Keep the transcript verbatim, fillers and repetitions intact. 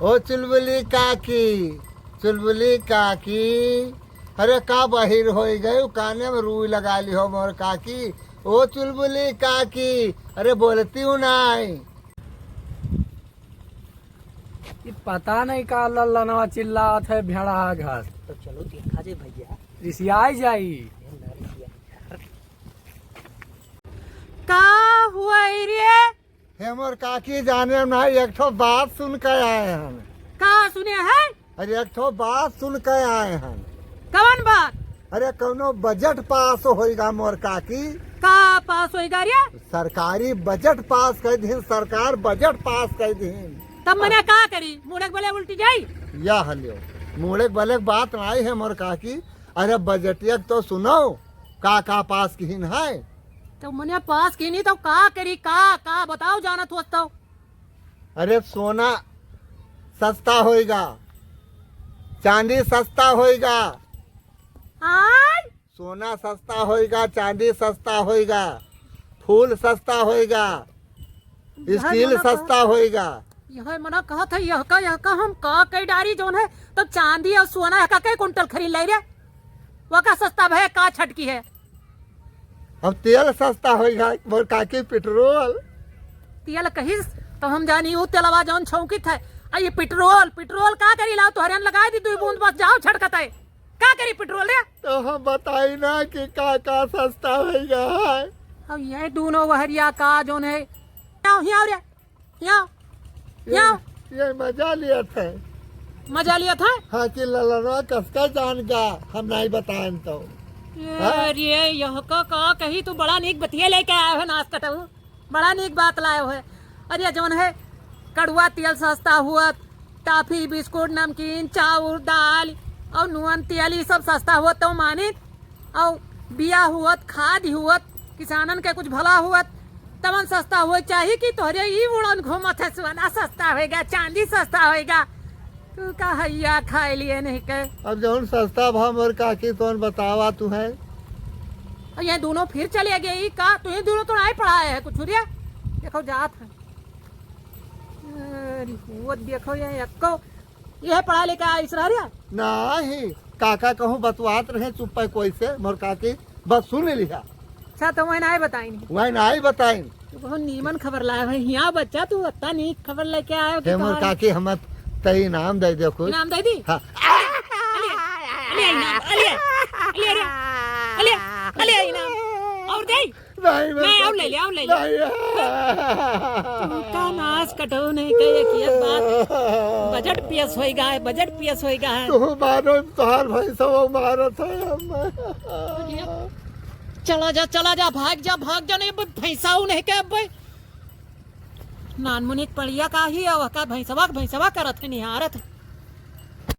ओ चुलबुली काकी, चुलबुली काकी, अरे का बहिर होइ गयो, काने में रुई लगाइ लिहो मोर काकी। ओ चुलबुली काकी, अरे बोलतिउ नाहीं। ई पता नहीं का लल्लनवा चिल्लात है भेड़ा घास। तो चलो देखा जाए भइया। रिसियाई जाई। ए, ना रिसिया यार। का हुआ रे? हे मोर काकी, जाने ना, एक ठो बात सुन के आए हन। का सुने है? अरे एक ठो बात सुन के आए हन। कवन बात? अरे कौनो बजट पास होइगा मोर काकी। का पास होइगा रे? सरकारी बजट पास कइ दिहिन, सरकार बजट पास कइ दिहिन। तब मने का करी? मुड़े के बले उल्टी जाई? या हलियो, मुड़े के बले बात नाहीं है मोर काकी। अरे बजटिया के तो सुनो, का का पास किहिन है? तो मने पास किहिन तो का करी, का, का बताओ जानत होस तो? अरे सोना सस्ता होइगा, चांदी सस्ता होइगा। आय? सोना सस्ता होइगा, चांदी सस्ता होइगा, फूल सस्ता होइगा, यह स्टील मना कहा-, सस्ता होइगा। यह मना कहत है, यह का, यह का हम का कई डारी जौन है, तो चांदी और सोना का कई कुंटल खरीद लाई रे, वो का सस्ता भय का छटकी है। अब तेल सस्ता होइगा, मोर काकी पेट्रोल। तेल कहिस तो हम जानी ऊ तेलवा जौन छौंकित है, आ ये पेट्रोल, पेट्रोल का करी लाओ, तोहरे लगाई दी दुई बूंद बस जाओ छटकत है। का करी पेट्रोल रे? तो हम बताई ना कि का का सस्ता होइगा है। अब ये दूनो वहरिया का जौन है। आओ, हियाँ आओ रे। हियाँ आओ। ये, हियाँ आओ। ये मजा लियत है। मजा लियत है? हाँ, कि ललनवा कसका जान गा, हम नाहीं बताएन तो। ये हाँ? अरे, यह का, का कही, तू बड़ा नीक बतिया लेके आयो है, नास कटऊ। बड़ा नीक बात लायो है। अरे जौन है, कड़ुआ तेल सस्ता हुअत, टाफी, बिस्कुट, नमकीन, चाउर, दाल और नून, तेल, ई सब सस्ता हुअत तो मानित, और बिया हुअत, खाद हुअत, किसानन के कुछ भला हुअत, तवन सस्ता हुअत। चाही कि तोहरे ई उड़न घूमत है, सोना सस्ता होइगा, चांदी सस्ता होइगा। तू का हैया खाए लिए नहीं के? अब जौन सस्ता भाव मोर काकी तौन बतावा तू है। और ये दूनो फिर चले गए, ई का? तू ये दूनो तो नाहीं पढ़ाए है कुछ रे। देखो जात है। अरे, वो देखो ये एक्को, ये पढ़ा लेके आइस रहा रे? नाहीं, काका कहूँ बतवात रहे चुप्पे कोई से, मोर काकी बस सुन लिहा। अच्छा, तो वही नाहीं बताइन। वही नाहीं बताइन। तू बहुत नीमन खबर लाए भाई। हियाँ बच्चा, तू अत्ता नीक खबर लेके आयो कि हे मोर तोहार काकी, हम तई इनाम दे दे कुछ। इनाम दे दी? हाँ। अले, अले इनाम, अले, अले, अले, अले, अले इनाम। और दे? नहीं, मैं और ले ले, और ले ले। नहीं। तू का नास कटऊ नहीं कहे कि एक बात, बजट पेश होइगा है, बजट पेश होइगा है। तू मारो, तोहार भैंसवा मारत है हम। चला जा, चला जा, भाग जा, भाग जा, नहीं, अब भैंसा ऊ नहीं के, अब नानमुनिक पड़िया का ही है, वह का भैंसवा, भैंसवा करत है, निहारत है।